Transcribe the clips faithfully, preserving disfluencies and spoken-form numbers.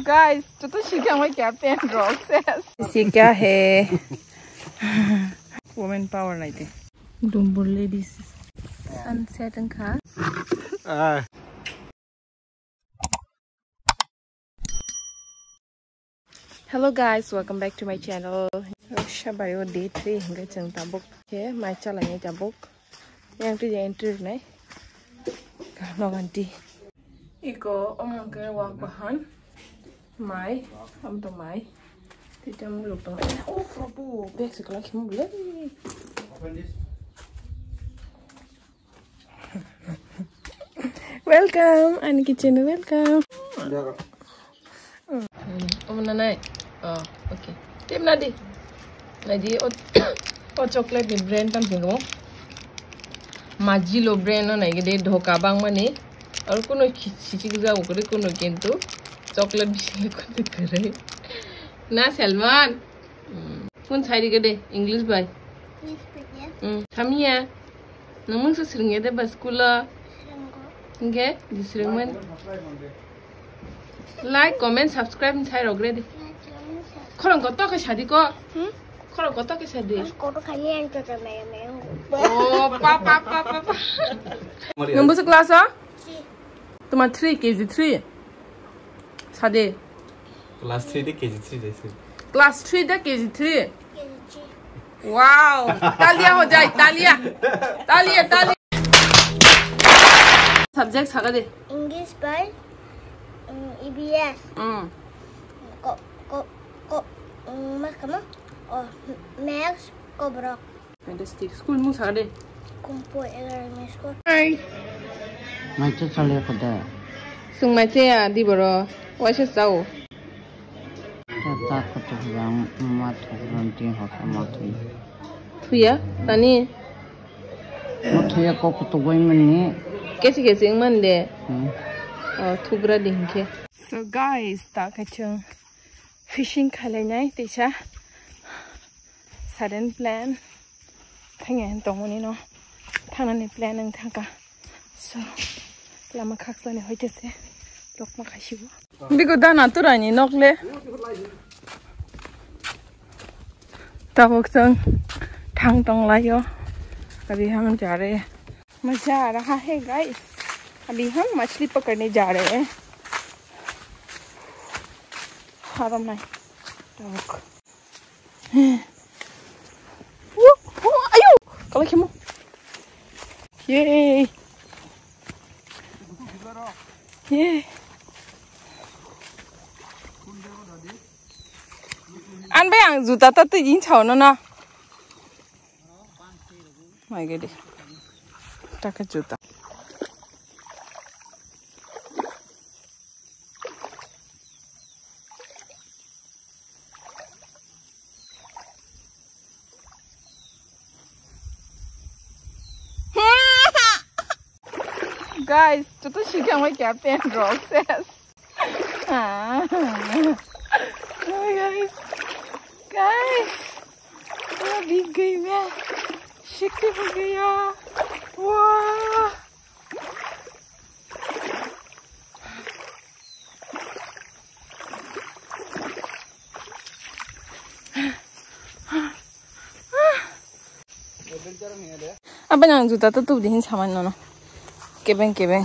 Guys, joto sikha mai kya pen rok ses. Sikha he. Women power naidi. Dumbur ladies. Sunset wngkha. Ah. Hello guys, welcome back to my channel. Sabari o day three hingke chwng tabuk khe mai chalai nai tabuk. Yang tu yang entry nai. Noganti. Iko omong ke wak bahan. Mai, am to mai. Titam luk to. Oh, propo, bag se kala khimu le. Welcome, ani kitchen welcome. Omo na nai. Oh, okay. Tim na di. Na di o, o chocolate ni brand tam singo. Majilo brand no nai gede dhoka bang mani. Ar kuno sichi gja ukuri kuno kintu chocolate bisi le kuntu kare. Na Salman. Kun sai ri gede English bai. English bai ya. Hmm, kamiya. Nang mungsa sringya de ba school o? Sringgo. Hingke, di sringman. Like, comment, subscribe ni sai rok ready. Like, comment, subscribe. Khorang koto ke sadi ko? Hmm? Khorang koto ke sadi? Ang koto kani ang toto maya maya. Oh, pa, pa, pa, pa, pa. Nang busu class o? Three. Tuma three, K G three. Sade. Class three de K G three de sir. Class three de K G three. K G three. Wow. Talia ho jai, talia. Talia, talia. Subject saga de. English by, um, E B S. Mm. Ko, ko, ko, um, mas kama? Oh, maths, kobrok. Fantastic. School mung saka de. Kungpo Academy School. Hi. Mai cha chale kho de. Sung mai cha ya di boro. Waisa sao. Ta ta kho to bang ma to ron tin ho ma to. Thuya tani. Ma thuya ko ko to goi mani. Kesi kesi man de. Hmm. Oh, thugra ding khe. So guys, ta kachung fishing khalai nai teisa. Sudden plan. Thangya tongmani no. Thangnani plan wng thangkha. So, lama khaksani hoitese lokma khaisigo. Biko dana turani nokle. Tabuk chwng thang tonglaio. Abi hang jare. Maja raha hai guys. Abi hang machli pakarne ja rahe hain. Haram nai. Tabuk. Wo, wo, ayo. Kala khemo. Yay. Yay. An bai ang juta ta twi jin chao no na. Mai gede. Taka juta. Guys, joto sikha mai kya pen rok ses. Ah. Guys, guys, pura big gaya. Shakti ho gaya. Wow. Apa nang juta to tuh dihin sama nono. Kebeng kebeng.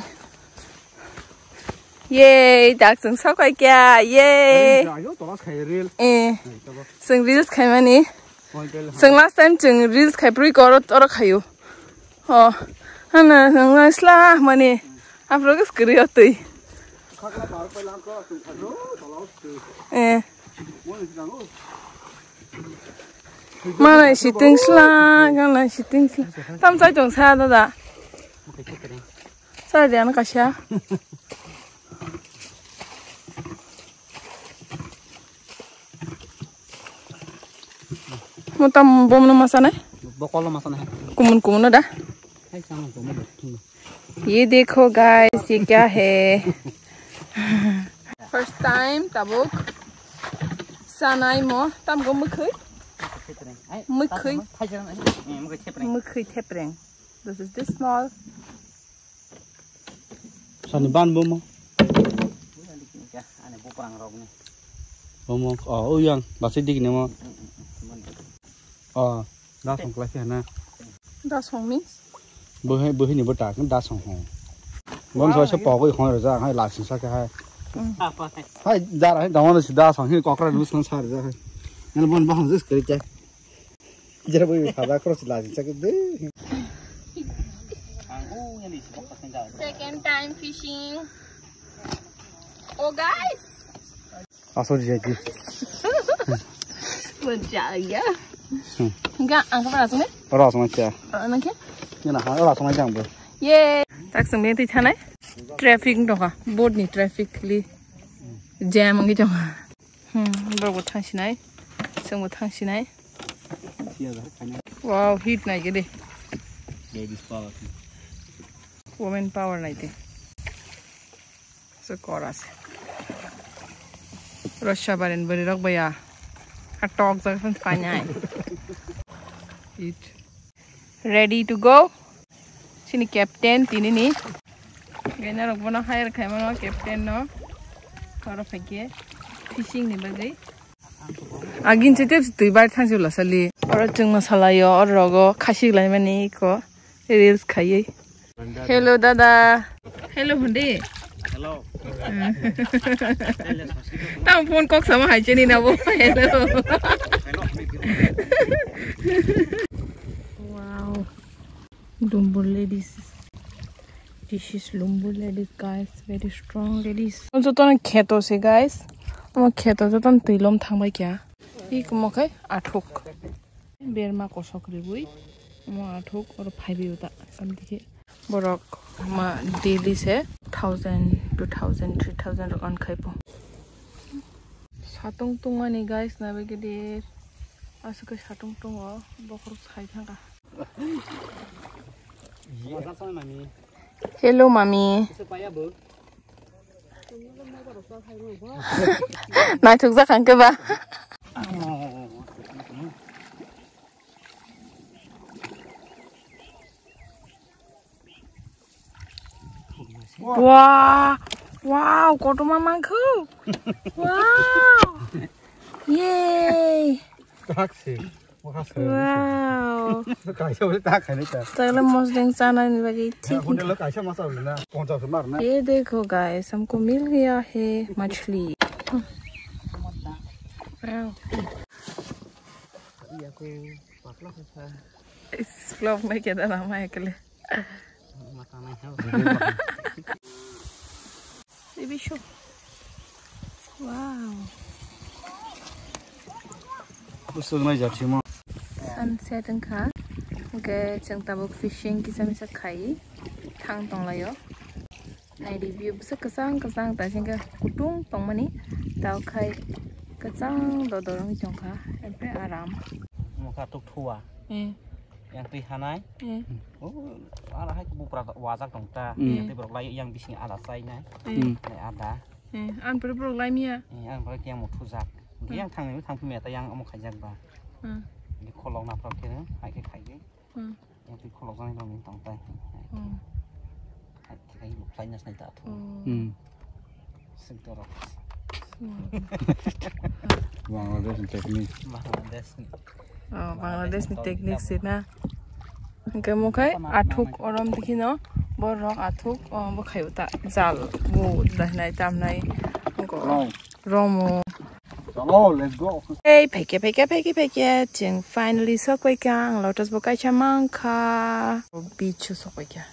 Yay, tak sung sok kai kya. Yay. Ayo, tola khai reel. Eh. Sung reels khai mani. Sung last time sung reels khai puri koro oro khayu. Oh, hana nang sla mani. Afro ke skri otui. Eh. Mana siting sla, kana siting sla. Tam sai tong sa da da. Sai dia na kasya. Mo tam bom no masane? Bokol no masane. Kumun kumun no da? Hai sama bom no. Ye dekho guys, ye kya hai? First time tabuk sanai mo tam go mukhui. Mukhui. Mukhui thepreng. This is this small. Sani ban bom mo. Ani buprang rokni. Omo, oh, uyang, basi dik nemo. Oh, da song klai khe na. Da song means? Bohai, bohai ni bota, da song ho. Bon so se pogoi khon ra ja, hai la sing sa khe hai. Hai, da ra, hai, da wan si da song hi kokra nu song sa ra ja hai. Nang bon bahang jis kri kya. Jera boi khada cross la jin chak de. Second time fishing. Oh guys. Aso jai di. Manja ya. Enggak, angkat ras ni. Ras macam. Ras ni ke? Ni nah, ras macam bu. Ye. Tak sembeng ti thanai. Traffic dong ha. Board ni traffic li. Jam ngi dong ha. Hmm, borok bo thang sinai, chwng bo thang sinai. Wow, heat nai gede. Ladies power. Women power nai te. So koras. Russia barin bari rok baya. A tok jak san panai. Heat. Ready to go. Chini captain tini ni. Gaina rok bono hire khai mano captain no. Oro phaikhe fishing ni bagwi. Agin se tep twi bai thang jula sali. Oro chwng masala yo, oro rogo khasi lai mani ko reels khaiwi. Hello dada. Hello hundi. Hello. Tamo phone kok sama hai chini na bo. Hello. Wow. Lumbur ladies. This is Lumbur ladies, guys. Very strong ladies. Joto no kheto se, guys. Omo kheto joto no twi lom thang bai kya. Ikomo khai athuk. Berma kosok ribui. Omo athuk oro phaibi uta. Kam dikhe. Borok ma daily se thousand, two thousand, three thousand rok an khai po. Satung tungmani guys, na begede aswk khe satung tungo, bokhorok sai thangkha. Hello mami. Naithok jak ang khe ba. Wah, wow, kotorma mankhu. Wow. Yay. Taksi. Wow. Kaisa ule tak khani ta. Tagla mosdeng chana ni bagi thik. Hotel lo kaisa masa ule na. Ponchas mar na. Ye dekho guys, humko mil gaya hai machli. Wow. Iya ko patla sa. Is vlog mein kya dana mai kale. Mata nahi hai. Baby show. Wow. Busuk nai jati mo. Sunset wngkha. Hwnkhe chwng tabuk fishing kisa misa khai thang tonglaio. Naidi view bwswk kwchang kwchang ta singkhe kutung tongmani tao khai kwchang dodor wngwi tongkha, ekdam aram. Mokha tuk thua. Eh. Yang twi hanai. Eh. Oh, ala hai bupra wajak tong ta. Hmm. Yang twi borok lai yang bising ada chai nai. Eh. Hmm. Nai ada. Eh, an pura borok lai miya. Eh, an borok yang mo thujak. Hmm. Yang thang ni thang phimya ta yang omo khaijak ba. Hmm. Di kholok na phra khe hai khe khai di. Hmm. Yang twi kholok jani tong tong tai. Hmm. Hai khe khai lu khlai nas nai ta thu. Hmm. Hmm. Sing to rok. Hmm. Bangladesh ni technique. Bangladesh ni. Oh, Bangladesh ni technique se na. Hwnkhe mo khai athuk orom dikhi no, borok athuk, oh, bo khai ta jal, bo dahnai tamnai. Hwnkhe Romo. Chalo, let's go. Hey, phaikhe, phaikhe, phaikhe, phaikhe. Chwng finally sokpaikha. Ang lotus bo kaisa mankha. Beach o sokpaikha.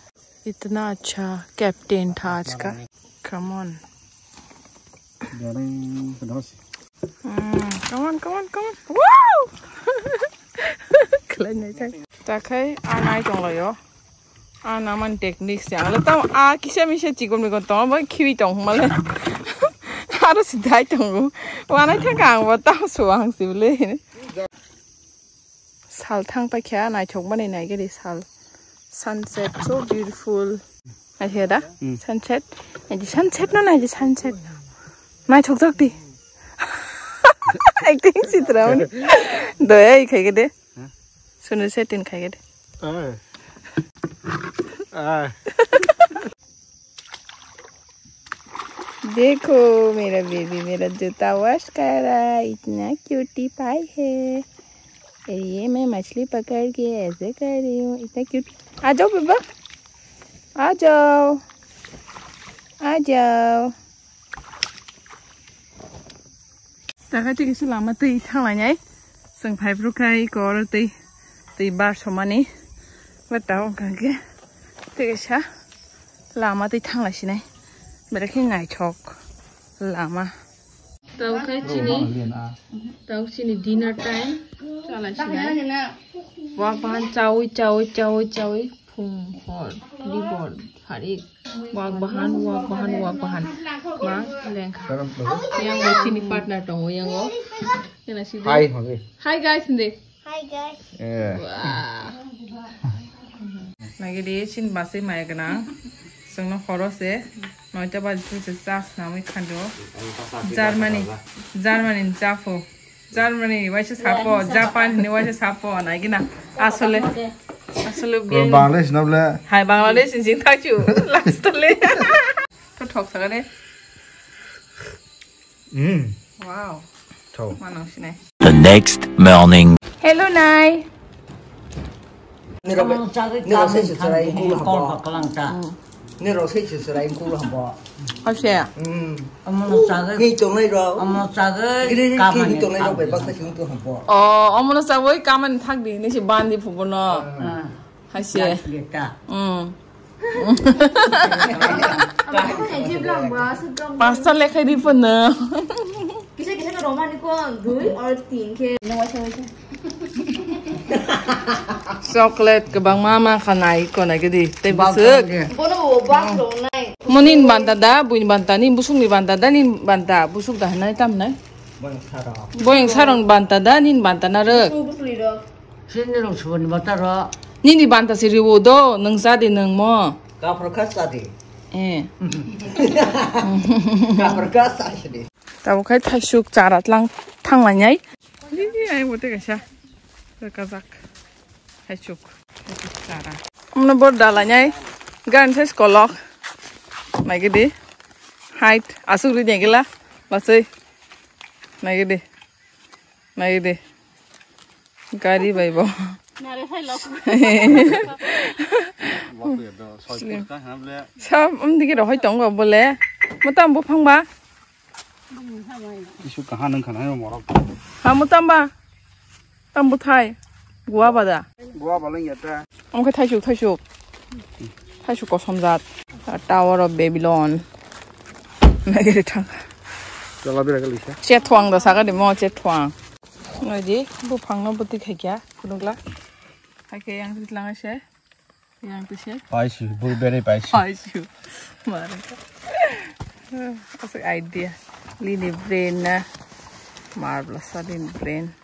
Itna acha captain tha aaj ka. Come on. Darling, darling. Mm, come on, come on, come on. Wow! Khlai nai thang. Ta khai, a nai tong laio. A naman technique se. Ang le tamo a kisa misa chikon mikon tong, bai khibi tong male. Aro si dai tong. Wanai thang ang bo tamo so ang si bole. Sal thang paikha, naithok mani naigari sal. Sunset so beautiful. Naikhe da? Hmm. Sunset. Naidi sunset no, naidi sunset. Naithok jak di. Acting sitra mani. Doya ikhai gede. Huh? Sunu setting khai gede. Ah. Ah. देखो, मेरा बेबी मेरा जूता वॉश कर रहा है, इतना cutie pie है। ये मैं मछली पकड़ के ऐसे कर रही हूँ, इतना क्यूटी। आ जाओ बाबा, आ जाओ, आ जाओ। Takha tei kisa lama twi thanglainai. Chwng phaiphru khai kor twi, twi bar somani. Ba ta wngkha khe tei kisa lama twi thanglaisinai. Belai khe naithok lama. Tao khai chini, tao chini dinner time. Chalaisinai. Wak bahan chawi, chawi, chawi, chawi. Phung hor, di bor, hari. Wak bahan, wak bahan, wak bahan. Ma lengkha. Yang bo chini partner tongo yang o. Yana si Hi, hobi. Hi guys, hindi. Hi guys. Eh. Wah. Lagi di chin basi maya kena. Sengno horo se. Noita baji tu se sas namai khando. Germany. Germany ni chapho. Germany waisa sapo, Japan ni waisa sapo, naigina. Asole, asole biang. Bangladesh no ble. Hai, Bangladesh ni jing thakchu, last le. To thok saga de. Mm. Wow. Thok. Manang sinai. The next morning. Hello, Nai. Nirok, nirok sai se chwrai kul hambo. Nirok sai se chwrai kul hambo. Hose. Hmm. Ni tongnai rok. Gini ni kamani tongnai rok bai baksa sing tu hambo. Oh, omono sagwi kamani thak di, ni si bandi phubo no. Hmm. Hose. Hmm. Pasta lekhai di phono. Kisa kisa ke romani ko dui or tin ke. Chocolate kwbangma ma khanai kona gidi tei bwswk. Bono bo bak rok nai. Mo nin banta da, buini banta, nin bwswkni banta da, nin banta bwswk da hinai tam hinai. Boyang sarong banta da, nin banta na rwk. Sini rok subani banta rok. Nini banta si riwo do, nwng cha di nwng mo. Kaphar kha cha di. Eh. Kaphar kha cha di. Tabuk khai thaisuk chara tlang thanglainai. Ai bo tei kaisa kajak thaisuk, thaisuk chara. Amno bor dalainai gan ses kolok. Naigidi height asuk ri gila basai. Naigidi, naigidi. Gari bai bo. Nare phai lok. Slim. Sa um digi rohoi tongo bole. Mutam buphang ba. Isu kaha nang khana yo morok. Ha mutam ba. Tam buthai. Gua ba da. Gua ba leng ya ta. Omo khe thaisuk, thaisuk. Thaisuk kosom jat. Tower of Babylon. Nagiri thang. Chala bira kali sa. Chethuang da saga di mo chethuang. Ngai di buphang no buti khai kya phunukla. Hai khe yang rit langai se. Yang tu se. Paisi, bur bere paisi. Paisi. Mar. Asik idea. Lini brain na. Marvelous lini brain.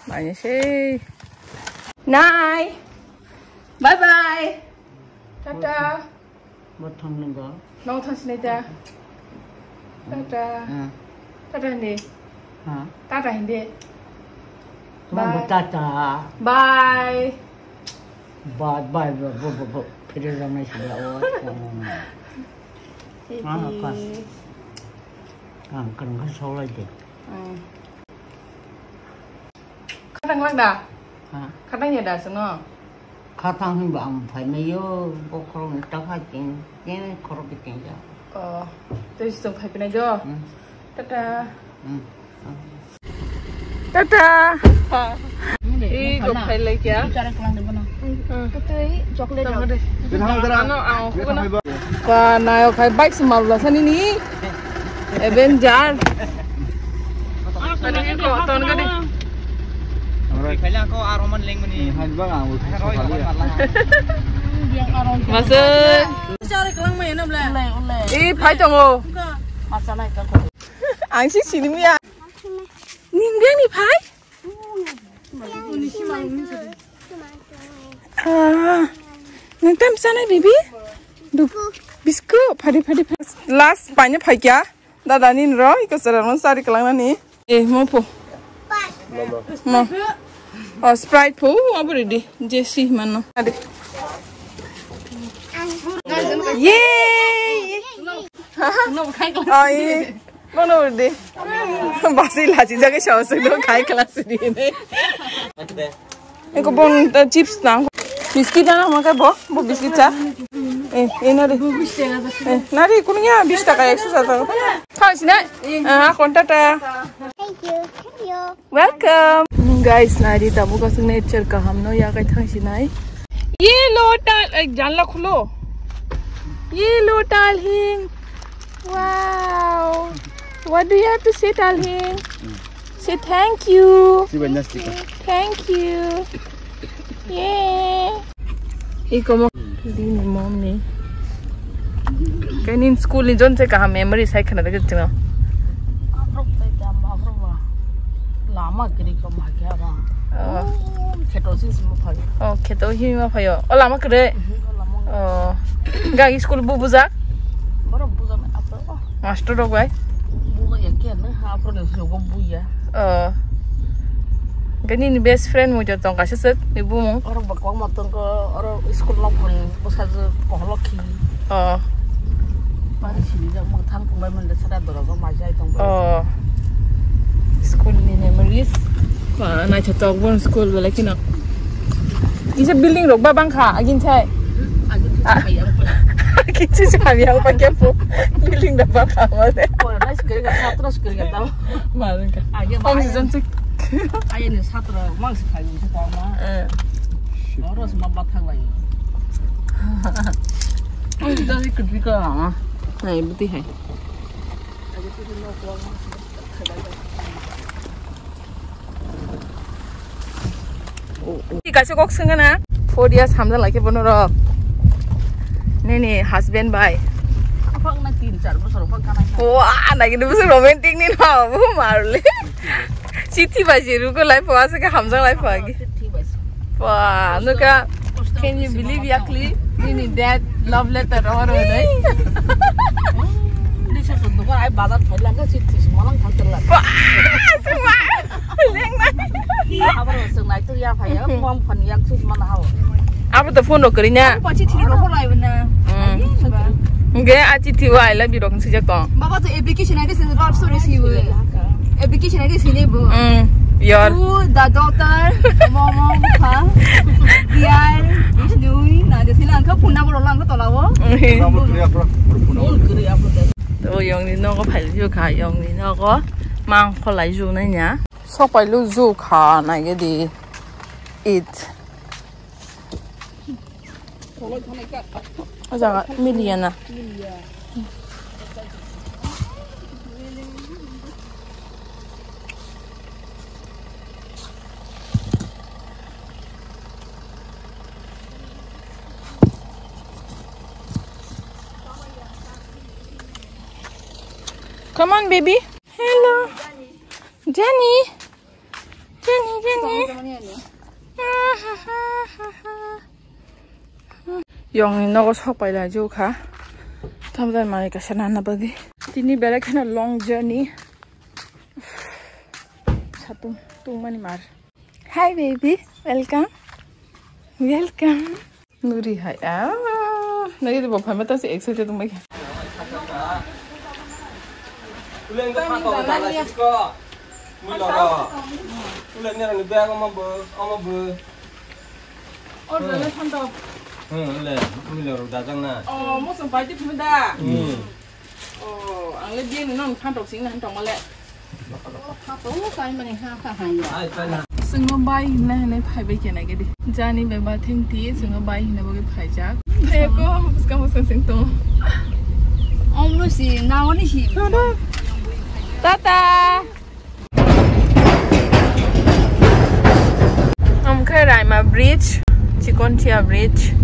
Bye, say. Nai. Bye bye. Tata. Bo thang nung go. Nong thang sinai ta. Tata. Ah. Tata hindi. Ha? Tata hindi. Bye. Tata. Bye. Bye, bye, bye, bo, bo, bo. Phiri rang nai sila o. Titi. Ah, kas. Ang kan kan solai de. Hmm. Khatang lang da? Ha? Khatang ya da seno? Khatang hin ba ang phai mai yo, bo khorok ni ta kha ting, ting khorok ke ting ja. Oh, tei song phai pinai jo. Hmm. Tata. Hmm. Tata. Ih, kok phai lai kya? Bicara kelang de bono. Hmm. Ketui chocolate. Tama deh. Ano, ang ako na. Ba, nayo khai bike semal belasan ini. Avenger. Tadi ko ton gede. Kailang ko aroman leng mani. Masuk. Ih, phai tongo. Ang si sini ya. Ning biang ni phai? Ah, nang tam sana bibi? Dup, bisku, phadi phadi phadi. Last paina phai kya? Dada ni ro, iko sara ron sari kelang nani. Eh, mo po. Mo. Oh, Sprite po, abo ready. Jesi mano. Ade. Yay! No khai kla. Ai, no, no, de. Basi lachi jaga shaw se no khai kla se de. Eko bon, eh, chips na. Biscuit na ma ka bo, bo biscuit cha. Eh, eh, na de. Eh, na de, kunya bis taka, ekso cha taka. Tha sina. Ah, konta ta. Thank you. Thank you. Welcome. Guys, nari tabuk aswk nature kaham no yakai thang sinai. Ye lo tal, eh, janla khulo. Ye lo tal hing. Wow. What do you have to say, tal hing? Say thank you. Thank you. Yay. Iko mo. Dini mom ni. Kainin school ni jon se kaham memory sai khana dagir chino. Abrok tai tam, abrok ba. Lama kiri ko ma kya ba. Oh. Oh, kheto si simo phai. Oh, kheto hi ma phayo. O lama kre. Mhm, o lama. Oh. Gagi school bu buja? Boro buja me apo. Master rok bai? Buja ya kya na, apo ne so go buya. Oh. Gani ni best friend mo jor tong kaisa sek, ni bumung. Oro ba kwang ma tong ko, oro school no phang, bwsa je koholo khi. Oh. Pari sini jak mo thang phung bai mande sada doro go ma jai tong. Oh. School ni memories. Ba, naithotok bon school belai kheno. Kisa building rok ba bangkha, agin sai. Agin sai. Kichu sa ya pa kya po. Building rok bangkha ma de. Pora nai sikiri ka, satro sikiri ka tao. Ma rengka. Age ba. Om si jon sik. Aye ni satro, mang si khai si tao ma. Eh. Oro si ma ba thang lai. Om si jon sik kri ka ma. Nai buti hai. Kaisa kok swngna, four years hamjak lai khe bono rok. Nini husband bai. Aphang na tin char bosor bang kana. Wa, nagini bosor romantic ni no, bu marle. Chithi bai je ruko lai pho, asa khe hamjak lai pho agi. Chithi bai. Wa, nuka, can you believe, yakli? Nini dad love letter rohor honai. Ni se suduk ai bazar thoi langka chithi smalang thang terla. Wa, suma. Abar sung nai tu ya phai ya, mom phone yak sus mana hao. Abo to phone rok kori na. Pachi thiri rok lai bana. Mm. Ai, ba. Ge achi thiwa I love you rok sijak tong. Baba to application age sini love story si we. Application age sini bo. Mm. Your. To the daughter, mom, mom, pa, dear, is doing. Na de sila angka phone number lang ko tolawo. Mm. Phone kiri apro. To yong ni nogo phai ju kha, yong ni nogo mang kholai ju nai nya. Sok pai lu ju kha nai ge di. It. O jaga miliya na. Come on, baby. Hello. Jenny. Jenny, Jenny. Yongni nogo sok pai lai ju kha. Tamo jani manwi kaisa nana bagwi. Tini belai kheno long journey. Satung tungmani mar. Hi baby, welcome. Welcome. Nuri hai. Ah, nuri bo phaima ta se excited bai. Uleng ko phato ta la sisko. Mui loro. Uleng ni rani bag omo bo, omo bo. Or dale phanto. Hmm, le, mui loro dajang na. Oh, mo so bai ti phumi da. Hmm. Oh, ang le bini non phantok sing na tong le. Phantok kai mani ha kha ha ya. Ai, kai na. Singno bai hinna hinai phai bai kena gedi. Jani bai ba thing ti, singno bai hinna bai phai jak. Hai ko, muska muska sing to. Om lu si, na wani si. Tata. Omo khe Raima Bridge, Chikontia Bridge.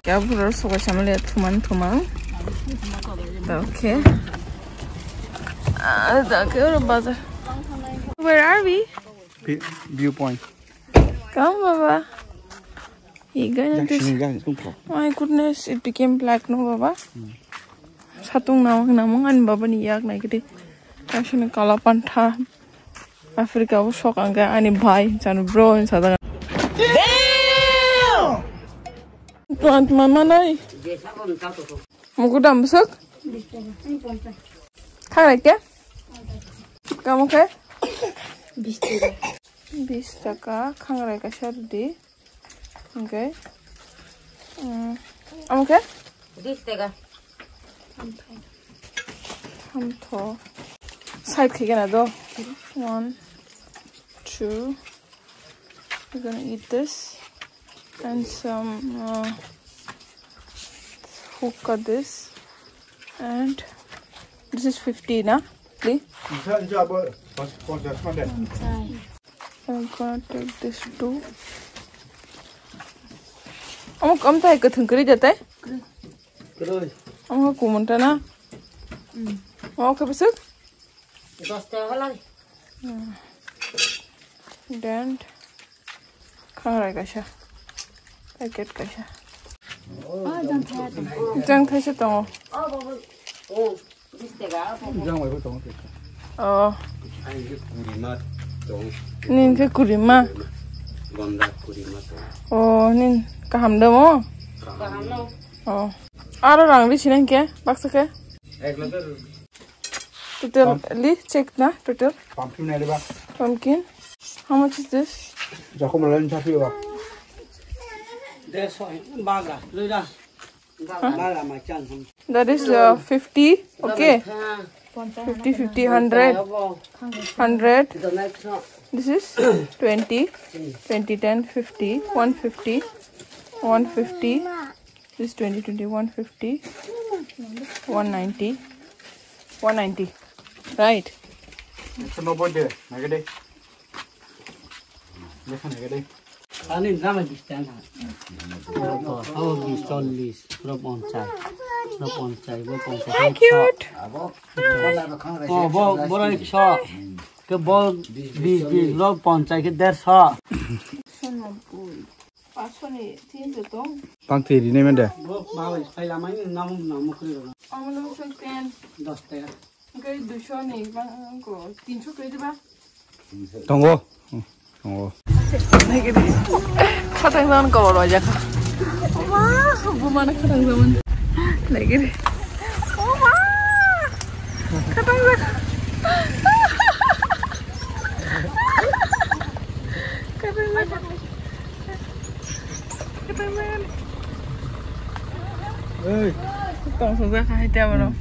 Kya bro, sokai samale thuman thumang. Okay. Ah, da ke oro bazar. Where are we? View point. Come, Baba. Iga na Yang this. Sini, yang tungkol. My goodness, it became black, no, Baba? Hmm. Satung namang namang ani baba ni yak nai kiti. Kasini kala pantha. Africa o sok angka ani bhai, chanu bro, ni sada. Damn! Tuan, tuan, mana? Mugu dam bwswk? Khangrai khe? Kamo khe? Bis taka. Bis taka khangrai kaisa rwdi. Okay. Mm, amo khe? Bis taka. Hamtho. Side khe gana do. One, two. We're gonna eat this and some, uh, hookah this and this is fifty na, please. Insa, insa abo pas-, ponchas ma de. I'm gonna take this too. Amo, amo tai kwthwng kwrwi da tai? Kwrwi. Amo kumun ta na? Mm. Amo khe bwswk? Dos taka lai. Hmm. Then khangrai kaisa. Packet kaisa. Oh, jang thai. Jang thaisa tongo. Oh, baba. Oh, bis taka, oh, baba. Jang waibo tongo. Oh. Ang khe kurima tongo. Nin khe kurima. Gonda kurima tongo. Oh, nin kaham da mo? Kaham no. Oh. Aro rang ri sinai khe, baksa khe? Ek lakhar. Total Pam- li check na, total. Pumpkin nai le ba? Pumpkin. How much is this? Jakom lain sapi ba? Dersho, baga, loira. Baga, machan. That is, uh, fifty, okay. Fifty, fifty, hundred. Hundred. This is twenty, twenty, ten, fifty, one fifty, one fifty. This twenty twenty, one fifty, one ninety, one ninety. Right. Ekso nobboi de, nagede. Lekha nagede. Ani dama bis taka. Oh, bis chollis, pura ponchas. Pura ponchas, bo ponchas. Hi, cute. Oh, bo, bo ekso. Ke bo bis, bis, bo ponchas ke dersho. Paanch sho ni tinso tong. Pang thwi rinai mande. Bo bhai, phai lamai ni namo namo kri ro. Omo lo so ten. Dos taka. Hwnkhe dui sho ni bang ko tin sho kri diba? Tongo. Hmm, tongo. Khatang jan ko ro ja kha. Oma, bu mana khatang jan. Lagi. Oma. Khatang jan. Khatang jan. Tong sojak hai te abo.